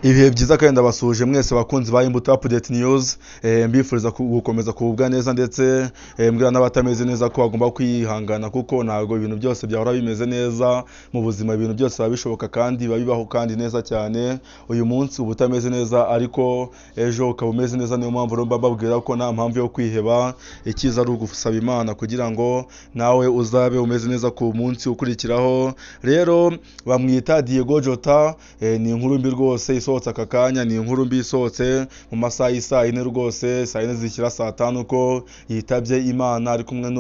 Ibihe byiza kandi ndabasuhuje mwese bakunzi ba Imbuto Update News, mbifuriza gukomeza kugubwa neza ndetse mbwira n'abatameze neza ko bagomba kwihangana kuko ntabwo ibintu byose byahora bimeze neza mu buzima. Ibintu byose biba bishoboka kandi biba bibaho kandi neza cyane. Uyu munsi uba utameze neza ariko ejo ukaba umeze neza, niyo mpamvu rero mba mbabwira ko nta mpamvu yo kwiheba, icyiza ari ugusaba Imana kugira ngo nawe uzabe umeze neza ku munsi ukurikiraho. Rero bamwita Diego Jota, ni inkuru mbi rwose isohotse aka kanya, ni inkuru mbi isohotse mu masaha y'isaa yine rwose, saa yine zishyira saa tanu ko yitabye Imana ari kumwe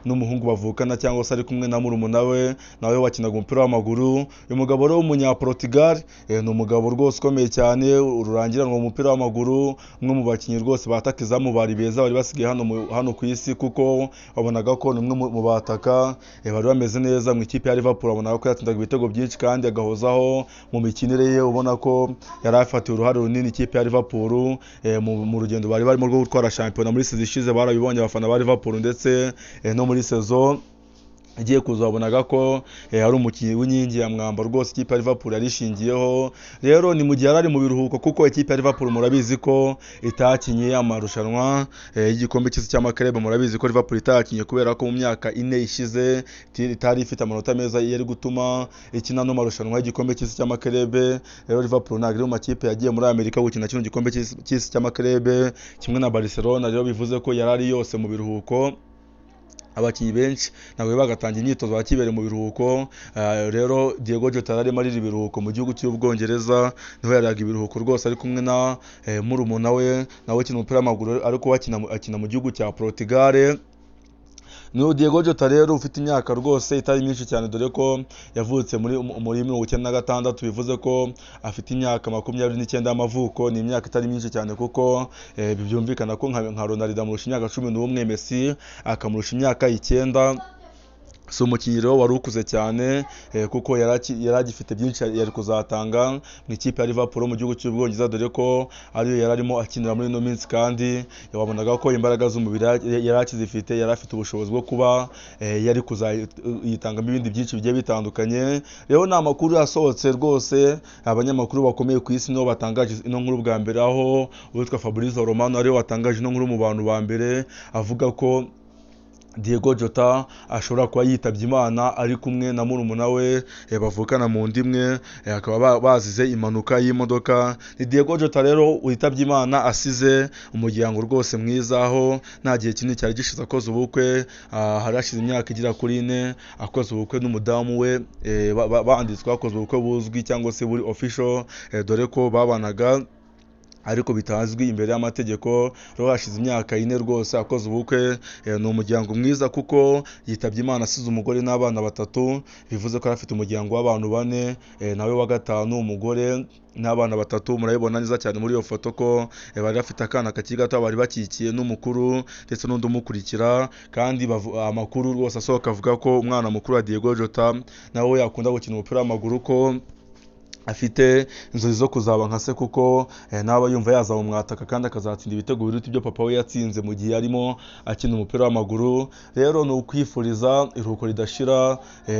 n'umuhungu bavukana cyangwa se ari kumwe na murumuna we nawe wakinaga umupira w'amaguru. Uyu mugabo rero w'umunyaportugal, ni umugabo rwose ukomeye cyane rurangiranwa mu mupira w'amaguru, umwe mu bakinnyi rwose bataka izamu bari beza bari basigaye hano ku isi, kuko wabonaga ko ni umwe mu bataka bari bameze neza mu ikipe ya Liverpool. Wabonaga ko yatsindaga ibitego byinshi kandi agahozaho mu mikinire ye, ubona ko yari afatiye uruhare runini ikipe ya Liverpool mu rugendo bari barimo rwo gutwara shampiyona muri season ishize. Barabibonye abafana ba Liverpool ndetse no muri saison igiye kuza wabonaga ko ari umukinnyi w'inkingi ya mwamba rwose ikipe ya Liverpool yari ishingiyeho. Rero ni mu gihe yari ari mu biruhuko kuko ikipe ya Liverpool murabizi ko itakinye amarushanwa y'igikombe cy'isi cy'amaklebe. Murabizi ko Liverpool itakinye kubera ko mu myaka ine ishize itari ifite amanota meza yari gutuma ikina no marushanwa y'igikombe cy'isi cy'amaklebe. Rero Liverpool ntabwo iri mu makipe yagiye muri Amerika gukina kino gikombe cy'isi cy'amaklebe kimwe na Barcelona. Rero bivuze ko yari ari yose mu biruhuko, abakinnyi benshi ntabwo bagatangira imyitozo bakibereye mu biruhuko. Rero Diego Jota yari arimo arira ibiruhuko mu gihugu cy'Ubwongereza, niho yariraga ibiruhuko rwose ari kumwe na murumuna we nawe ukina umupira w'amaguru ariko we akina mu gihugu cya Portugal. Ni Diego Jota rero ufite imyaka rwose itari myinshi cyane, dore ko yavutse muri 96, bivuze ko afite imyaka 29 y'amavuko. Ni imyaka itari myinshi cyane kuko byumvikana ko nka Ronaldo amurusha imyaka 11, Messi akamurusha imyaka 9. Si umukinnyi rero wari ukuze cyane kuko yari agifite byinshi yari kuzatanga mu ikipe ya Liverpool mu gihugu cy'Ubwongereza, dore ko ariyo yari arimo akinira muri ino minsi, kandi wabonaga ko imbaraga z'umubiri yari akizifite, yari afite ubushobozi bwo kuba yari kuzayitangamo ibindi byinshi bigiye bitandukanye. Rero ni amakuru yasohotse rwose, abanyamakuru bakomeye ku isi nibo batangaje ino nkuru bwa mbere, aho uwitwa Fabrizio Romano ariwe watangaje ino nkuru mu bantu ba mbere, avuga ko Diego Jota ashobora kuba yitabye Imana ari kumwe na murumuna we bavukana mu nda imwe, akaba bazize impanuka y'imodoka. Ni Diego Jota rero witabye Imana asize umuryango rwose mwiza, aho nta gihe kinini cyari gishize akoze ubukwe, hari hashize imyaka igera kuri 4 akoze ubukwe n'umudamu we, banditswe bakoze ubukwe buzwi cyangwa se buri official, dore ko babanaga ariko bitazwi imbere y'amategeko. Rero hashize imyaka 4 rwose akoze ubukwe, ni umuryango mwiza kuko yitabye Imana asize umugore n'abana 3, bivuze ko yari afite umuryango w'abantu 4, nawe wa 5, umugore n'abana 3. Murabibona neza cyane muri iyo foto ko bari bafite akana kakiri gato bari bakikiye n'umukuru ndetse n'undi umukurikira. Kandi amakuru rwose asohoka avuga ko umwana mukuru wa Diego Jota nawe yakunda gukina umupira w'amaguru, ko afite inzozi zo kuzaba nka se, kuko nawe yumva yazaba umwataka kandi akazatsinda ibitego biruta ibyo papa we yatsinze mu gihe arimo akina umupira w'amaguru. Rero ni ukwifuriza iruhuko ridashira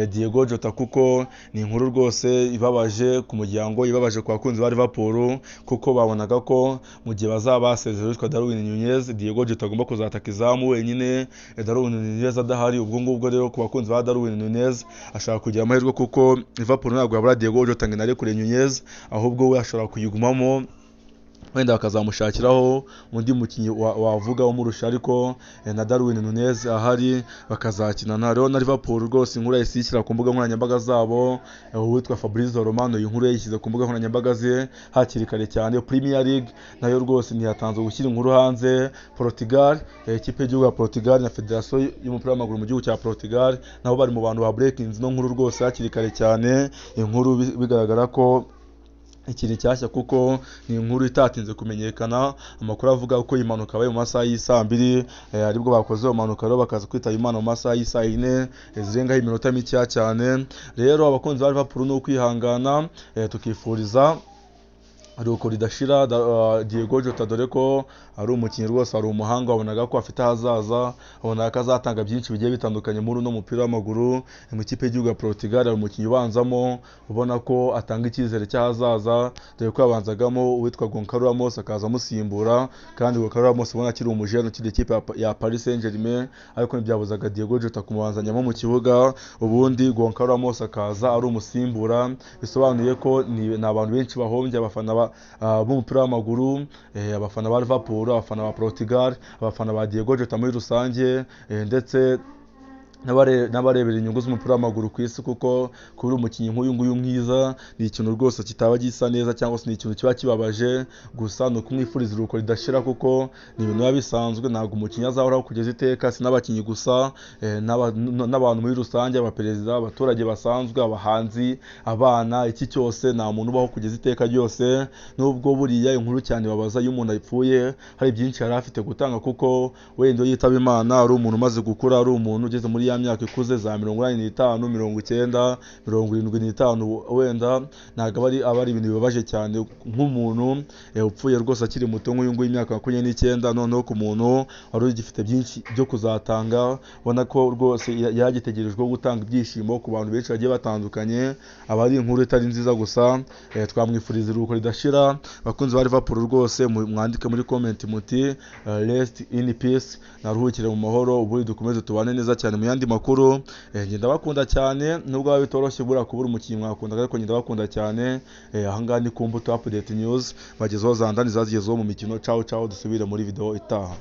Diego Jota, kuko ni inkuru rwose ibabaje ku muryango, ibabaje ku bakunzi ba Liverpool, kuko babonaga ko mu gihe bazaba basezera witwa Darwin Nunez, Diego Jota agomba kuzataka izamu wenyine, Darwin Nunez adahari. Ubwo ngubwo rero ku bakunzi ba Darwin Nunez ashaka kugira amahirwe, kuko Liverpool ntabwo yabura Diego Jota ngo inarekure Nunez, ahubwo we ashobora kuyigumamo wenda bakazamushakiraho undi mukinnyi wavuga umurusha, ariko na Darwin Nunez ahari bakazakinana. Rero na Liverpool rwose inkuru yahise iyishyira ku mbuga nkoranyambaga zabo, uwitwa Fabrizio Romano iyi nkuru yayishyize ku mbuga nkoranyambaga ze hakiri kare cyane. Premier League nayo rwose ntiyatanze gushyira inkuru hanze. Portugal, ikipe y'igihugu ya Portugal na Federasiyo y'umupira w'amaguru mu gihugu cya Portugal nabo bari mu bantu ba breaking ino nkuru rwose hakiri kare cyane. Inkuru bigaragara ko ikiri nshyashya kuko ni inkuru itatinze kumenyekana. Amakuru avuga ko impanuka yabaye mu masaha y'isaa 2, aribwo bakoze iyo mpanuka, rero bakaza kwitaba Imana mu masaha y'isaa 4 zirengaho iminota mikeya cyane. Rero abakunzi ba Liverpool ni ukwihangana, tukifuriza Iruhuko ridashira Diego Jota, dore ko ari umukinnyi rwose, ari umuhanga, wabonaga ko afite ahazaza, wabonaga ko azatanga byinshi bigiye bitandukanye muri uno mupira w'amaguru. Mu ikipe y'igihugu ya Portugal hari umukinnyi ubanzamo ubona ko atanga icyizere cy'ahazaza, dore ko yabanzagamo uwitwa Goncalo Ramos akaza amusimbura, kandi Goncalo Ramos ubona akiri umujene ukiri ikipe ya Paris Saint-Germain, ariko ntibyabuzaga Diego Jota kumubanzanyamo mu kibuga, ubundi Goncalo Ramos akaza ari umusimbura. Bisobanuye ko ni abantu benshi bahombye, abafana b'umupira w'amaguru, abafana ba Liverpool, abafana ba Portugal, abafana ba Diego Jota muri rusange, ndetse n'abarebera inyungu z'umupira w'amaguru ku isi, kuko kuri umukinnyi nk'uyu nguyu mwiza ni ikintu rwose kitaba gisa neza, cyangwa se ni ikintu kiba kibabaje. Gusa ni ukumwifuriza iruhuko ridashira, kuko ni ibintu biba bisanzwe, ntabwo umukinnyi azahoraho kugeza iteka, si n'abakinnyi gusa, n'abantu muri rusange, abaperezida, abaturage basanzwe, abahanzi, abana, iki cyose, nta muntu ubaho kugeza iteka ryose. Nubwo buriya inkuru cyane babaza iyo umuntu apfuye hari byinshi yari afite gutanga, kuko wenda iyo yitaba Imana ari umuntu umaze gukura, ari umuntu ugeze muri ya myaka ikuze za 85, 90, 75, wenda ntabwo aba ari ibintu bibabaje cyane nk'umuntu upfuye rwose akiri muto nk'uyu nguyu, imyaka 29. Noneho ku muntu wari ugifite byinshi byo kuzatanga, ubona ko rwose yagitegerejweho gutanga ibyishimo ku bantu benshi bagiye batandukanye, aba ari inkuru itari nziza. Gusa twamwifuriza iruhuko ridashira. Abakunzi ba Liverpool rwose mwandike muri comment muti rest in peace, naruhukire mu mahoro, ubundi dukomeze tubane neza cyane mu yandi makuru. Njye ndabakunda cyane, nubwo biba bitoroshye buriya kubura umukinnyi mwakundaga, ariko njye ndabakunda cyane. Ahangaha ni ku Mbuto Update News, bagezeho za ndani zazigezeho mu mikino. Ciao ciao, dusubire muri video itaha.